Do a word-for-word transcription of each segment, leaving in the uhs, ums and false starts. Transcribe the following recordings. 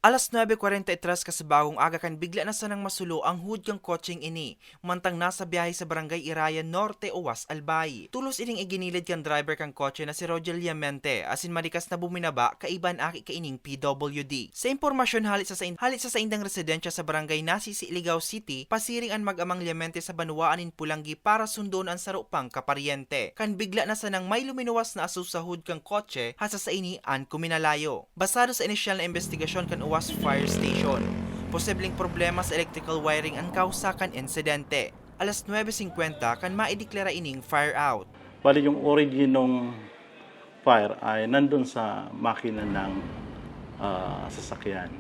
Alas nuebe kwarenta y tres kasabagong aga kan bigla na sanang masulo ang hood kan kotseng ini, mantang nasa biyahe sa Barangay Irayan Norte, Oas, Albay. Tolos ining iginilid kan driver kan kotse na si Roger Liamente, asin malikas na buminaba kaiba an aki kaining P W D. Sa impormasyon hali sa sain-, hali sa saindang residensya sa Barangay Nasisi, Ligao City, pasiring an mag-amang Liamente sa banwaan nin Pulanggi para sundon an saro pang kaparyente. Kan bigla na sanang may luminuwas na aso sa hood kan kotse, hasta sa ini an kuminalayo. Basado sa inisyal na imbestigasyon kan Oas Fire Station, posibleng problema sa electrical wiring an kausa kan insidente. Alas nuebe singkwenta kan maideklara ining fire out. Bali, yung origin ng fire ay nandun sa makina ng ah, sasakyan.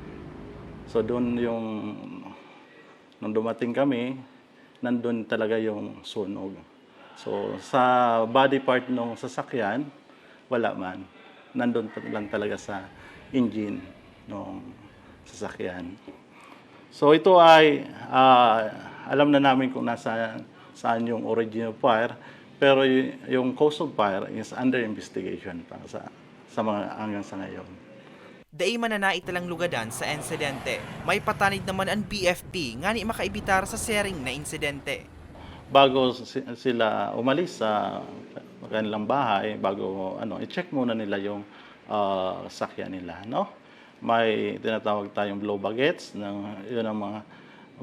So doon yung, nung dumating kami, nandun talaga yung sunog. So sa body part ng sasakyan, wala man. Nandun lang talaga sa engine ng sasakyan. So ito ay, ah, alam na namin kung nasa, saan yung origin of fire, pero y- yung cause of fire is under investigation pa sa, sa mga, hanggang sa ngayon. Dai man na naitalang lugadan sa insidente. May patanid naman an B F P ngani makaibitar sa siring na insidente. Bago si- sila umalis sa kanilang bahay, bago ano, i-check muna nila yung ah, sakyan nila, no? May tinatawag tayong blow baguettes, na yun ang mga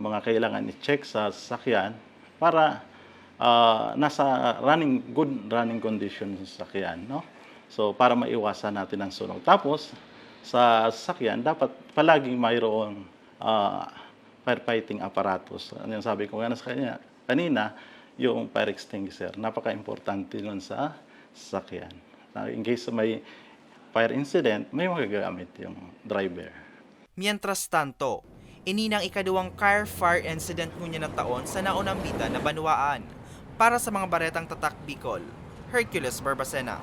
mga kailangan i-check sa sakyan para ah, nasa running, good running condition sa sakyan, no? So para maiwasan natin ang sunog. Tapos sa sakyan dapat palaging mayroong ah, firefighting apparatus. Ano yung sabi ko nga sa kanya kanina, yung fire extinguisher. Napaka-importante nun sa sasakyan. Na in case may fire incident, may magagamit yung driver. Mientras tanto, ini nang ikaduwang car fire incident ngunyan na taon sa naunambitan na banwaan. Para sa mga baretang Tatak Bicol, Hercules Barbacena.